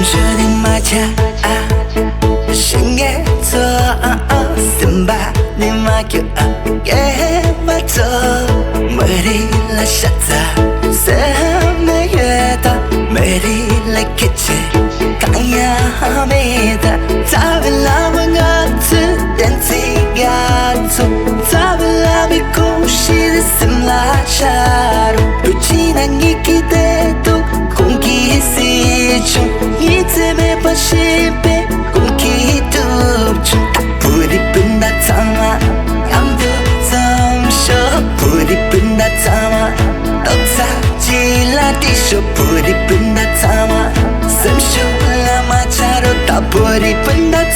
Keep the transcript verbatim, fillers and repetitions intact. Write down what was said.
ཆུ་ནི་མ་ཆ་ཨ། ཤིང་གེ་ཚོ་ཨ་ཨ། སེམས་པ་ནི་མ་སྐྱོ་ཨ། སྐྱེ་བ་ཚོ་མ་རི་ལ་ཤ་ཚ། སེམས་ནི་ཡོད་ད་མ་རི་ལ་ཁྱི་ཆེ། གང་ཡང་མེད་ད་རྩ་བའི་ལམ་ང་ཚོས་བདེན་ཚིག་ང་ཚོ་རྩ་བའི་ལམ་གྱི་ཁོངས་ཤིག་སེམས་ལ་ཤར། བུ་ཆེ་ན་ངེད་ཀྱི་བདེ་སྡུག་ཁོང་གིས་སྲིད་བྱུང་། ཉིན་མཚན་མེད་པར་ཤེས་པའི་ཁོང་གིས་ཐུབ་བྱུང་། བོད་རིགས་སྤུན་ཟླ་ཚང་མ་མཉམ་དུ་འཛོམས་ཤོག་བོད་རིགས་སྤུན་ཟླ་ཚང་མ་རྡོག་རྩ་གཅིག་ལ་སྒྲིལ་ཤོག་བོད་རིགས་སྤུན་ཟླ་ཚང་མ་སེམས་ཤུགས་ལ་མ་ཆག་རོགས། ད་བོད་རིགས་སྤུན་ཟླ་